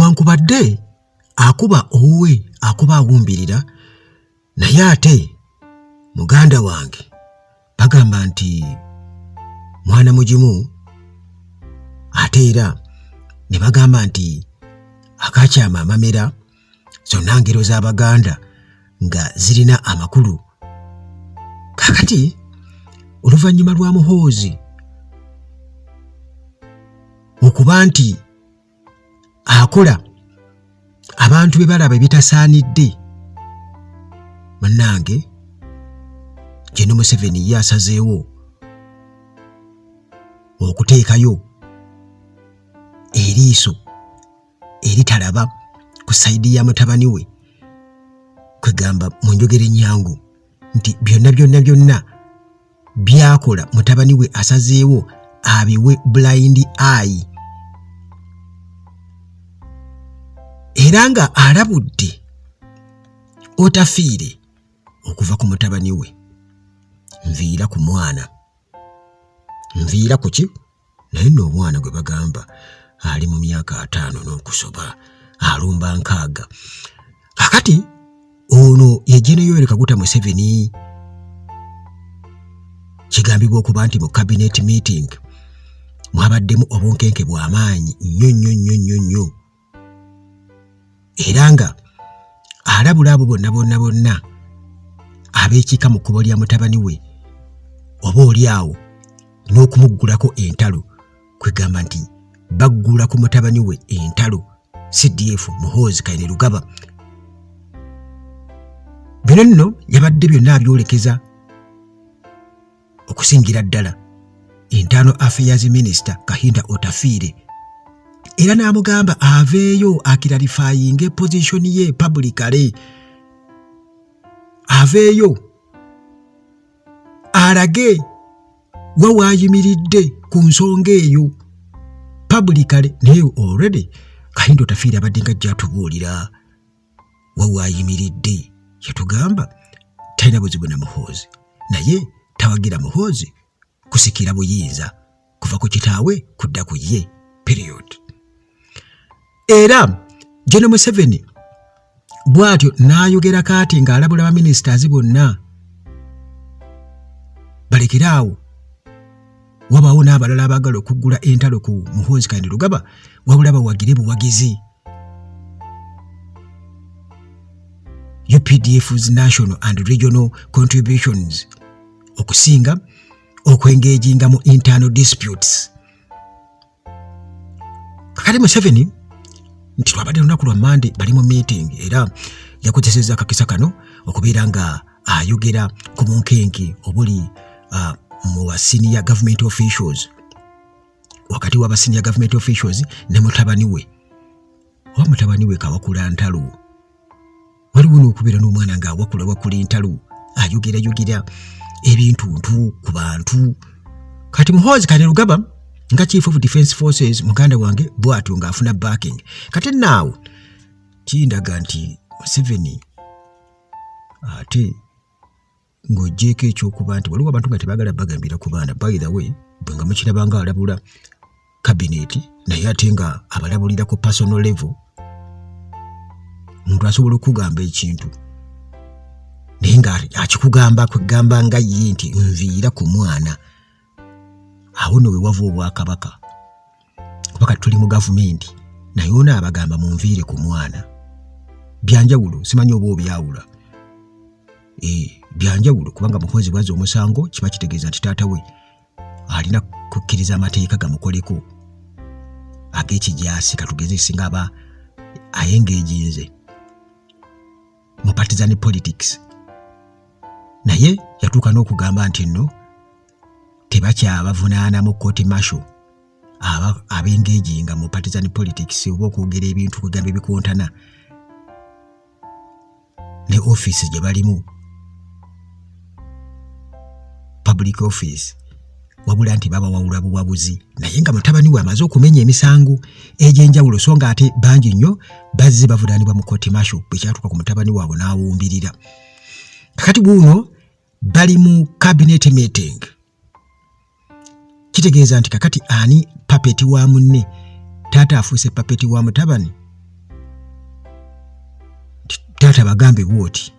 Newankubadde akuba owuwe akuba awumbirira, naye ate muganda wange bagamba nti mwana mugimu, ate era ne bagamba nti akakyama amamera. Zonna ngero z'Abaganda nga zirina amakulu. Kakati oluvannyuma lwa Muhoozi okuba nti akola abantu be balaba ebitasaanidde, munnange Gen Museveni ye asazeewo okuteekayo eriiso eritalaba ku sayidi ya mutabani we. Kwegamba mu njogera ennyangu nti byonna byonna byonna byakola mutabani we asazeewo abiwe blind eye, era nga alabudde Otafiire okuva ku mutabani we. Nviira ku mwana, nviira ku ki? Naye nno omwana gwe bagamba ali mu myaka 50 n'okusoba, alumba 60. Kakati ono ye Gen Yoweri Kaguta Museveni. Kigambibwa okuba nti mu cabinet meeting mwabaddemu obunkenke bw'amaanyi nnyo nnyo nnyo nnyo nnyo, era nga alabula abo bonna bonna bonna abeekiika mu kkubo lya mutabani we, oba oli awo n'okumuggulako entalo. Kwegamba nti baggula ku mutabani we entalo, CDF Muhoozi Kainerugaba. Bino nno yabadde byonna abyolekeza okusingira ddala Internal Affairs Minister Kahinda Otafiire, era n'amugamba aveeyo aclarifyinge position ye publicly, aveeyo alage wa waayimiridde ku nsonga eyo publicly. Naye already Kahinda Otafiire abadde nga ajja atubuulira wa waayimiridde. Yatugamba talina buzibu na Muhoozi, naye tawagira Muhoozi kusikira buyinza kuva ku kitaawe kudda ku ye, period. Era Gen Museveni bw'atyo n'ayogera kaati ng'alabula baministers bonna balekere awo wabaawo n'abalala abaagala okuggula entalo ku Muhoozi Kainerugaba, wabula bawagire buwagizi UPDF's national and regional contributions okusinga okwengaginga mu internal disputes. Kakati Museveni nti lwabadde lunaku lwa Mande, bali mu meeting, era yakozesezza akakisa kano okubeera nga ayogera ku bunkenke obuli mu ba senior government officials, wakati wa ba senior government officials ne mutabani we, oba mutabani we kawakula ntalo. Waliwo n'okubeera n'omwana ng'awakula wakula entalo, ayogerayogera ebintuntu ku bantu. Kati Muhoozi Kainerugaba nga Chief of Defense Forces, muganda wange, bw'atyo ng'afuna backing. Kati naawo kindaga nti Museveni, ate ng'oggyeeko ekyokuba nti waliwo abantu nga tebaagala bagambira ku baana, by the way, bwe nga mukiraba nga alabula cabinet, naye ate nga abalabulira ku personal level. Omuntu asobola okugamba ekintu naye nga akikugamba kwegamba nga ye nti nviira ku mwana. Awo nno we wava obwakabaka, kuba kati tuli mu gavumenti, naye ono abagamba munviire ku mwana. Byanjawulo, simanyi oba obyawula. Byanjawulo, kubanga Muhoozi bwazza omusango kiba kitegeeza nti taata we alina kukkiriza amateeka gamukoleko ag'ekijaasi. Katugeze singa aba ayengeejinze mu partisan politics, naye yatuuka n'okugamba nti nno tebakyabavunaana mu court martial abengeejinga mu partisan politics oba okwogera ebintu kugamba ebikontana ne ofiisi gye balimu, public office, wabula nti babawawula buwabuzi. Naye nga mutabani we amaze okumenya emisango egy'enjawulo, so nga ate bangi nnyo bazze bavunaanibwa mu court martial, bwe kyatuuka ku mutabani waabwe n'awumbirira. Kakati buuno bali mu cabinet meeting, kitegeeza nti kakati ani puppet wa munne? Taata afuuse puppet wa mutabani. Taata bagambe bwoti,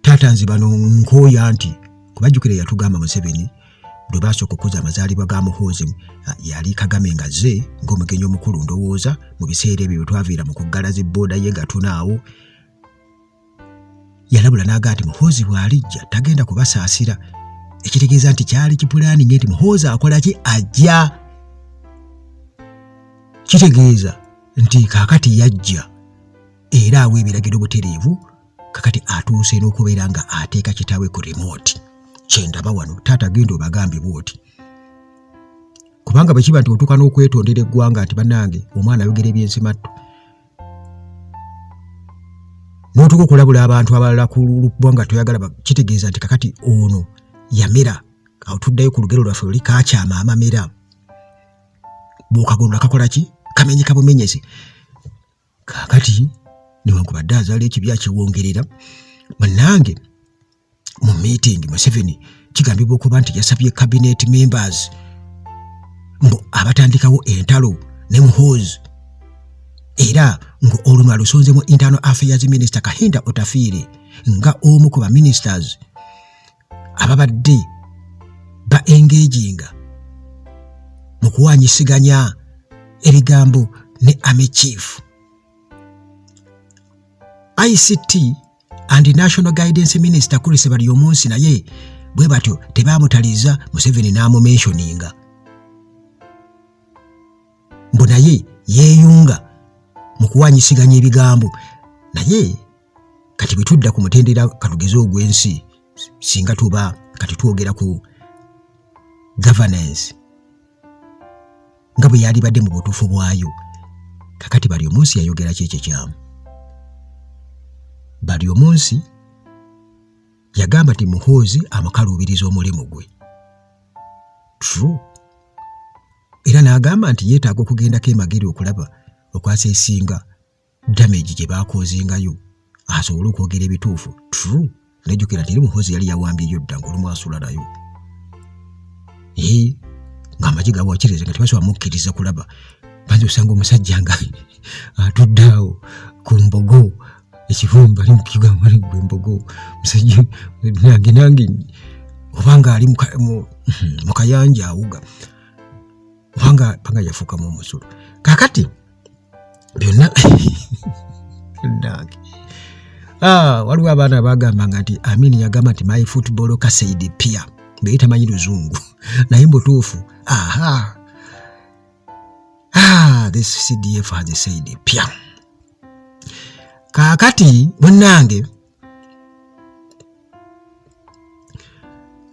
taata nze bano nkooya nti kubajjukira yatugamba Museveni lwe baasooka okukuza amazaalibwa ga Muhoozi, yali Kagame nga ze ng'omugenyi omukulu, ndowooza mu biseera ebyo bwe twaviira mu kuggala zi bbooda ye Gatuna awo, yalabula n'agaa nti Muhoozi bw'alijja tagenda kubasaasira, ekitegeeza nti kyali kipulaaninge nti Muhoozi akola ki, ajja. Kitegeeza nti kaakati yajja era awa ebiragiro butereevu, kakati atuuse n'okubeera nga ateeka kitaawe ku remote. Kyendaba wano, taata genda obagambe bwoti, kubanga bwe kiba nti otuuka n'okwetondera eggwanga nti bannange omwana ayogera ebyensimattu, n'otuuka okulabula abantu abalala ku lubwa nga toyagala, kitegeeza nti kakati ono yamera. Awo tuddayo ku lugero lwaffe luli, kakyama amamera, bw'okagondola kakola ki, kamenyeka bumenyezi. Kaakati newankubadde azaala ekibi akiwongerera, bannange mu meeting Museveni kigambibwa okuba nti yasabye cabinet members mbu abatandikawo entalo ne Muhoozi, era ng'oluno alusonzemu Internal Affairs Minister Kahinda Otafiire nga omu ku ba ministers ababadde ba engaginga mu kuwanyisiganya ebigambo ne Army Chief. ICT and National Guidance Minister Chris Baryomunsi naye bwe batyo tebaamutaliza, Museveni n'amumentioninga mbu naye yeeyunga mu kuwanyisiganya ebigambo. Naye kati bwe tudda ku mutendera katugeze ogw'ensi, singa tuba kati twogera ku governance nga bwe yalibadde mu butuufu bwayo, kakati Baryomunsi yayogera ki ekikyamu? Baryomunsi yagamba nti Muhoozi amukaluubiriza omulimu gwe, true, era n'agamba nti yeetaaga okugendako emageri okulaba okwaseesinga damage gye baakozingayo asobole okwogera ebituufu, true. Nejjukira nti eri Muhoozi yali yawambyeyo dda ng'olumu asula nayo ng'amagye gawakiriza nga tebasobola mukkiriza kulaba. Banza osanga omusajja nga atudde awo ku mbogo ekibumba ali mukigamba ali gwe embogo musajja nange nange, oba nga ali mu kayanja awuga, obanga panga yafuukamu omusolo. Kakati byonna nange, waliwo abaana bagambanga nti Amini yagamba nti my football kasaid pia, naye tamanyi luzungu, naye mbutuufu aha, this CDF has said pia. Kaakati munnange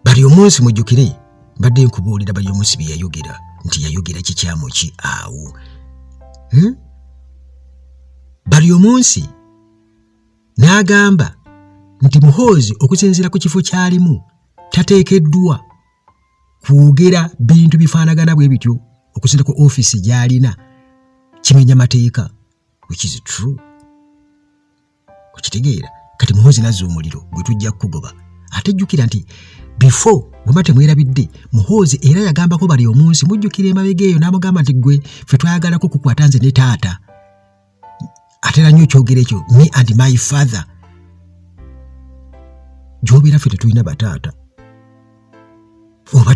Baryomunsi, mujjukire mbadde nkubuulira Baryomunsi bye yayogera nti yayogera kikyamu ki awo, Baryomunsi n'agamba nti Muhoozi okusinziira ku kifo ky'alimu tateekeddwa kwogera bintu bifaanagana bwe bityo, okusinziira ku ofiisi gy'alina kimenya mateeka, which is true. Okitegeera? Kati Muhoozi nazza omuliro gwe tujja kukugoba. Ate jjukira nti before, bwema temwerabidde, Muhoozi era yagambako Baryomunsi, mujjukira emabega eyo, n'amugamba nti gwe ffe twayagalako kukwata nze ne taata. Atera nnyo okyogera ekyo, me and my father. Gy'obeera ffe tetulina bataata, oba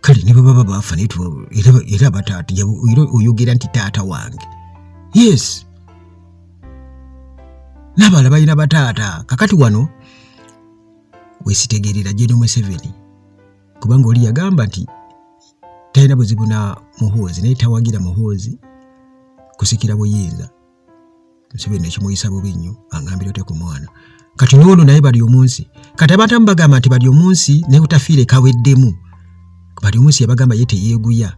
kale ne bwe baba baafa, naye era bataata, era oyogera nti taata wange. Yes, n'abalala balina bataata. Kakati wano wesitegeerera General Museveni, kubanga oli yagamba nti talina buzibu na Muhoozi, naye tawagira Muhoozi kusikira buyinza. Museveni nekimuyisa bubi nnyo, angambira otya ku mwana? Kati n'olwo naye Baryomunsi, kati abantu abamu bagamba nti Baryomunsi ne Butafiire kaweddemu. Baryomunsi yabagamba ye teyeeguya,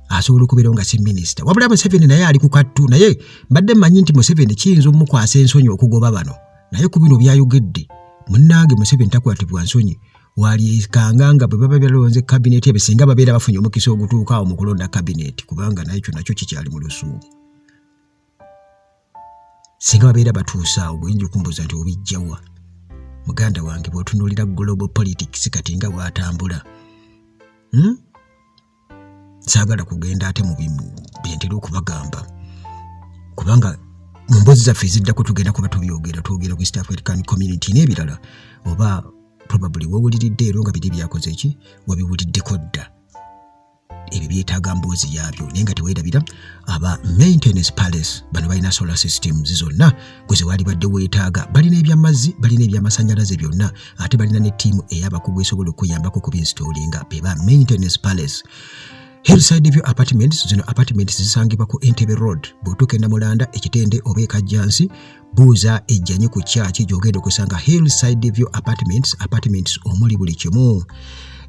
asobola okubeerawo nga si minisita, wabula Museveni naye ali ku kattu. Naye mbadde mmanyi nti Museveni kiyinza omukwasa ensonyi okugoba bano, naye ku bino byayogedde, munnange Museveni takwatibwa nsonyi. Walyekanga nga bwe baba balonze kabineeti ebe, singa babeera bafunye omukisa ogutuuka awo mu kulonda kabineeti, kubanga naye kyo nakyo kikyali mu lusuumu, singa babeera batuuse awo, bweyinza okumbuuza nti obijjawa muganda wange bw'otunuulira global politics kati nga bw'atambula, Saagala kugenda ate mu byentera okubagamba, kubanga Mu mboozi zaffe eziddako tugenda kuba tubyogera, twogera ku East African Community n'ebirala, oba probably wowuliridde ero nga biri byakoze ki, wabiwuliddeko dda. Ebyo byetaaga mboozi yaabyo. Naye nga teweerabira aba Maintenance Palace, bano balina solar systems zonna gwe zewalibadde weetaaga. Balina ebyamazzi, balina ebyamasanyalaze byonna, ate balina ne ttiimu ey'abakugu esobola okuyambako ku binstallinga. Beba Maintenance Palace. Hillside View Apartments, zino apartments zisangibwa ku Entebbe Road. Bw'otuuka e Namulanda, Ekitende oba Ekajjansi, buuza ejjanyi ku kyaki gy'ogenda okusanga Hillside View Apartments, apartments omuli buli kimu,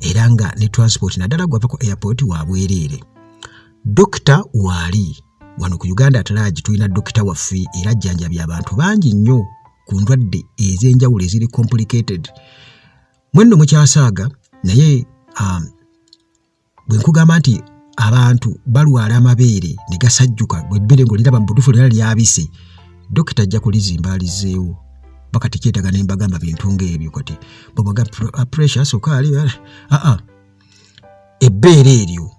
era nga ne transport naddala gwava ku airport wa bwereere. Dokita waali wano ku Uganda at Large, tulina dokita waffe era ajjanjabya abantu bangi nnyo ku ndwadde ez'enjawulo eziri complicated. Mwenno mukyasaaga, naye bwe nkugamba nti abantu balwala amabeere ne gasajjuka, gwebbere ng'oliraba mu butuufu lyona lyabise, dokita ajja kulizimba alizeewo paka tekyetaaga ne mbagamba bintu ng'ebyo. Kati bwemwaga pressure, sukaali, aa ebbeere eryo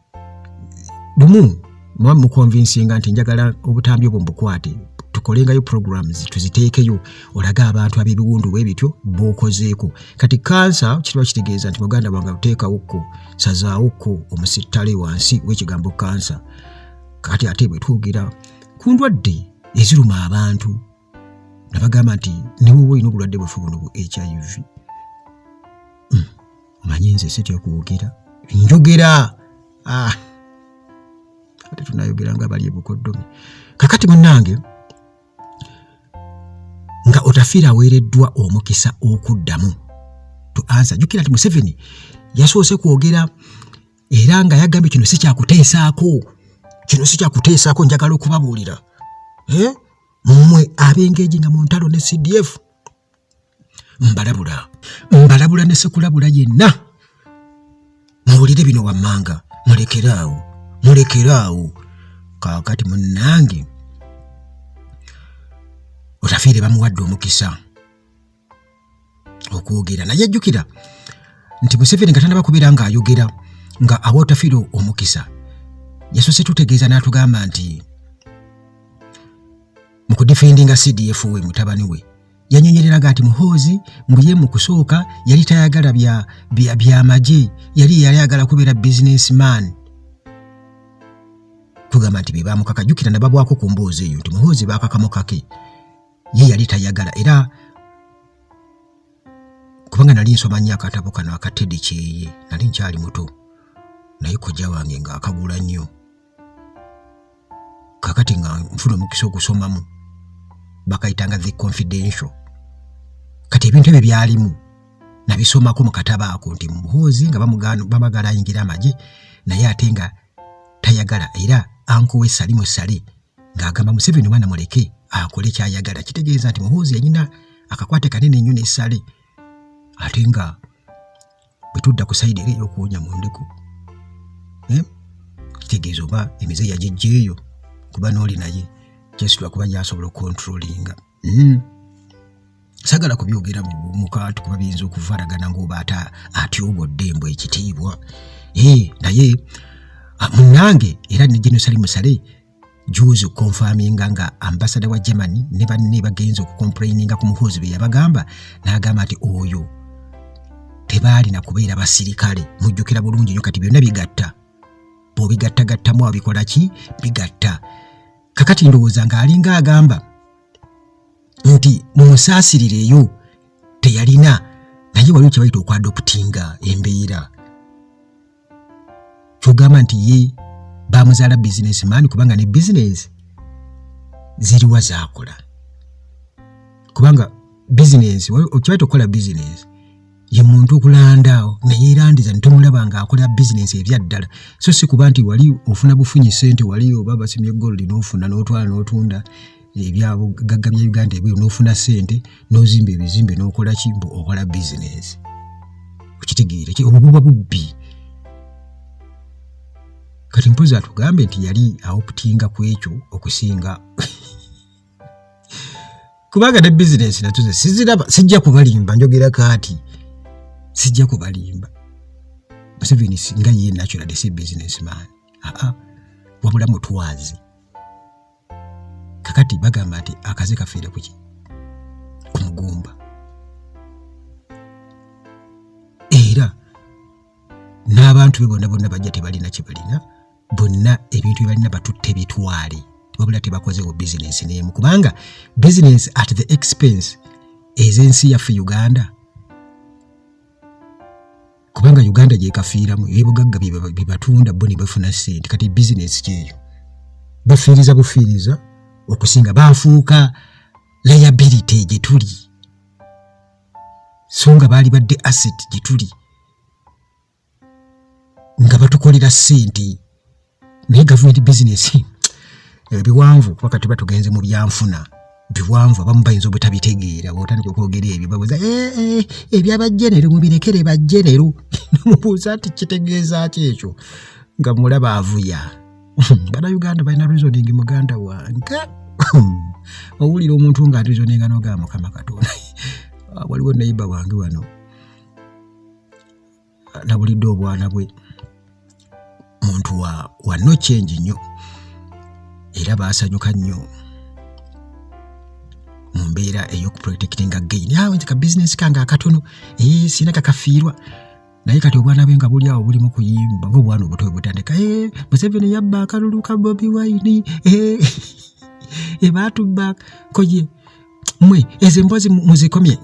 lumu muba muconvincinga nti njagala obutambi obwo mbukwate, tukolengayo programs tuziteekeyo, olage abantu ab'ebiwundu bwe bityo b'okozeeko. Kati kansa kiba kitegeeza nti muganda wange oteekawokko, sazaawokko omusittale wansi w'ekigambo kansa. Kati ate bwe twogera ku ndwadde eziruma abantu, nabagamba nti newoba olina obulwadde bwaffe buno bu HIV, omanyi nze sitya kwogera, njogera. Ah, ate tunayogera nga bali ebukoddomi. Kakati munnange, nga Otafiire aweereddwa omukisa okuddamu to answer, jjukira nti Museveni yasoose kwogera era nga yagambye kino si kyakuteesaako, kino si kyakuteesaako, njagala okubabuulira, eh? Mmwe ab'engeji nga mu ntalo ne CDF, mbalabula, mbalabula ne sekulabula yenna, muwulire bino wammanga, mulekeraawo, mulekeraawo. Kaakati munnange Otafiire bamuwadde omukisa okwogera, naye jjukira nti Museveni nga tanaba kubeera ng'ayogera nga awa Otafiire omukisa, yasoose tutegeeza n'atugamba nti mu kudefendinga CDF we mutabani we yanyonyereraga nti Muhoozi mbu ye mu kusooka yali tayagala byamagye, yali ayagala kubeera businessman, tugamba nti be bamukaka. Jjukira nababwako ku mboozi eyo nti Muhoozi baakakamukake, ye yali tayagala. Era kubanga nali nsoma nnyo akatabo kano akatedde kyeye, nali nkyali muto, naye kojja wange ng'akagula nnyo. Kakati nga nfuna omukisa okusomamu, bakayitanga The Confidential. Kati ebintu ebyo byalimu nabisomako mu katabo ako nti Muhoozi nga bamagala ayingira amagye, naye ate nga tayagala, era uncle we Salimu Sale ng'agamba Museveni omwana muleke akole kyayagala. Kitegeeza nti Muhoozi yalina akakwate kanene nnyo ne Sale. Ate nga bwe tudda ku side era ey'okuwonya mu ndeku, eh? Kitegeeza oba emize yagijjeeyo kuba n'oli naye kyesitula kuba gyasobola okucontrollinga. Sagala kubyogera mukantu kuba biyinza okuvalagana ngaoba ate atyobodde embwa ekitiibwa. Eh, naye munnange, era ne General Salim Saleh juzi okuconfirminga nga ambassador wa Germany ne banne bagenze okucomplaininga ku Muhoozi bye yabagamba, n'agamba nti oyo tebaalina kubeera basirikale. Mujjukira bulungi nnyo. Kati byonna bigatta, bw'obigattagattamu awo bikola ki? Bigatta. Kakati ndowooza ng'alinga agamba nti mumusaasirireyo teyalina, naye waliwo kye bayita okwadoptinga embeera. Kyogamba nti ye bamuzaala businessman, kubanga ne bizinesi ziriwa zaakola, kubanga bizinesi kyebayita okukola bizinesi ye muntu okulandaawo nayeerandiza netumulaba ng'akola bizinesi ebyaddala, so si kuba nti wali ofuna bufunyi sente, wali oba basimye gold n'ofuna n'otwala n'otunda ebyabugagga bya Uganda ebweru n'ofuna sente n'ozimba ebizimbe n'okola ki, mbu okola bizinesi. Okitegeere, obwo buba bubbi. Kati mpozi atugambe nti yali aoptinga ku ekyo okusinga, kubanga ne bizinesi nazo ze siziraba. Sijja kubalimba, njogera kaati, sijja kubalimba, Museveni nga ye naturally si businessman, aa, wabula mutwazi. Kakati Kakati bagamba nti akaze kafiire kuki? Ku mugumba. Era n'abantu be bonna bonna bajja tebalina kye balina, bonna ebintu bye balina batutte bitwale, wabula tebakozewo bizinensi n'emu, kubanga bizinensi at the expense ez'ensi yaffe Uganda, kubanga Uganda gyekafiiramu ebyobugagga bye batunda bo ne bafuna ssente. Kati bizinensi kyeyo bafiiriza bufiiriza okusinga bafuuka liability gye tuli, so nga baali badde asset gye tuli nga batukolera ssente. Naye gavumenti bizinesi biwanvu, kuba kati tuba tugenze mu byanfuna biwanvu, abamu bayinza obutabitegeera. Bwotandika okwogera ebyo babuuza, eh, eh, ebyabajjenero mubirekere bajjenero. Nomubuuza nti kitegeeza ki ekyo, nga mulaba avuya. Bannayuganda balina reasoning. Muganda wange, owulira omuntu nga reasoninga nogamba Mukama Katonda. Waliwo neighbour wange wano nabulidde obwana bwe, muntu wa no change nnyo, era baasanyuka nnyo mu mbeera ey'okuprotectinga gain. Awo nti ka bizinesi kange akatono, eh, sina kakafiirwa. Naye kati obwana bwe nga buli awo bulimu kuyimba ngaobwana obuto bwe butandika, eh, Museveni yabba akalulu ka Bobi Wine, eh, baatubba koje. Mmwe ezo emboozi muzikomye,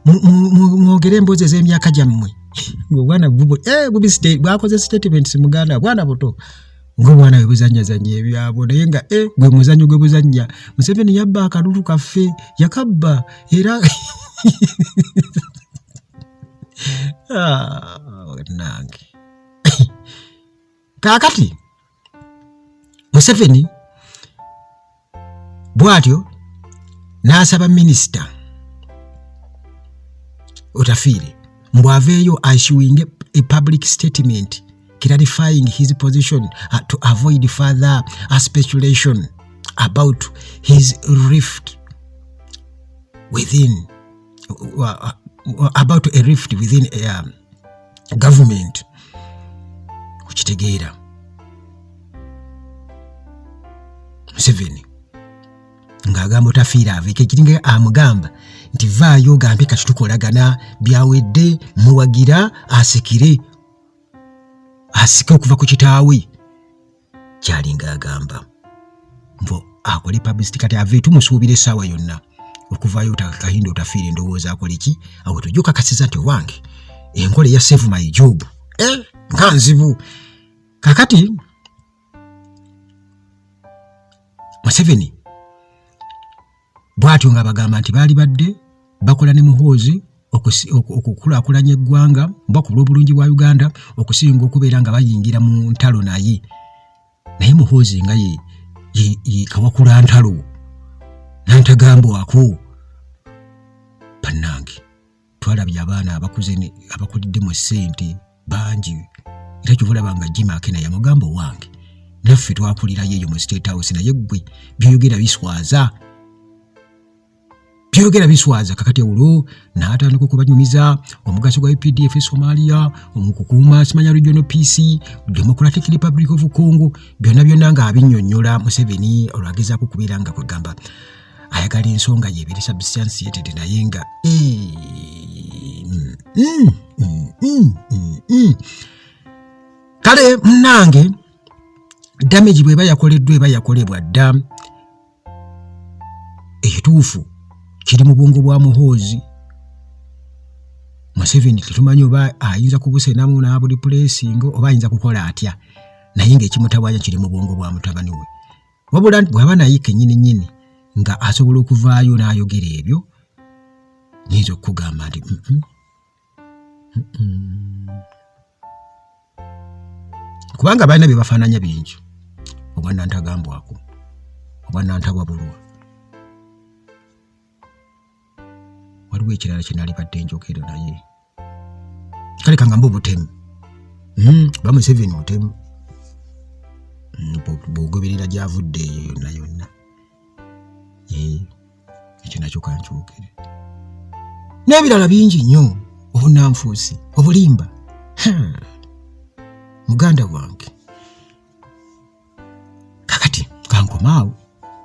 mwogere emboozi ez'emyaka gyammwe. Obwana bubi bwakoze statements, muganda bwana buto ngaobwana bwe buzanyazanya ebyabwo, naye nga gwe muzanyo gwe buzanya. Museveni yabba akalulu kaffe, yakabba era. Ah, nange kaakati Museveni bw'atyo n'asaba minisita Otafiire mbu aveeyo issuing a public statement clarifying his position to avoid further speculation about his rift within about a rift within a government. Okitegeera, Museveni ng'agamba Otafiire aveeko, ekiringa amugamba nti vaayo ogambe kati tukolagana, byawedde, muwagira asikire, asike okuva ku kitaawe. Kyalinga agamba mbu akole publicity. Kati ave, tumusuubira essaawa yonna okuvaayo. Kahinda Otafiire ndowooza akole ki awo tujja okakasiza nti owange enkola eya save my job, eh, nga nzibu. Kakati Museveni bw'atyo ng'abagamba nti baali badde bakola ne Muhoozi okukulaakulanya eggwanga mba ku lw'obulungi bwa Uganda okusinga okubeera nga bayingira mu ntalo naye. Naye Muhoozi nga ye kawakula ntalo nantagambwako. Bannange, twalabye abaana abakuze abakulidde mu ssente bangi, era kyova olaba nga Jim Akena yamugamba, owange naffe twakulirayo eyo mu State House, naye ggwe byoyogera biswaza, byogera biswaza. Kakati olwo n'atandika okubanyumiza omugaso gwa UPDF e Somalia omukukuuma simanya regional peace, Democratic Republic of Congo, byonna byonna ng'abinnyonnyola. Museveni olwagezaako okubeera nga kwegamba ayagala ensonga ye ebeere substantiated, naye nga eh, Kale munnange, damage bw'eba yakoleddwa, eba yakolebwa dda. Ekituufu kiri mu bwongo bwa Muhoozi. Museveni tetumanyi oba ayinza kubusenamu n'abureplacinga oba ayinza kukola atya, naye ng'ekimutawaanya kiri mu bwongo bwa mutabani we. Wabula bw'aba naye kennyini nnyini nga asobola okuvaayo n'ayogera ebyo, nyinza okukugamba nti Kubanga balina bye bafaananya bingi, obwa nantagambwako, obwa nantawabulwa. Waliwo ekirala kye nali badde njogera, naye kale kangamba obutemu. Ba Museveni mutemu, bw'ogoberera gy'avudde eyo yonna yonna. Eh, ekyo nakyo kankyogere, n'ebirala bingi nnyo, obunanfuusi, obulimba. Muganda wange, kakati kankomaawo.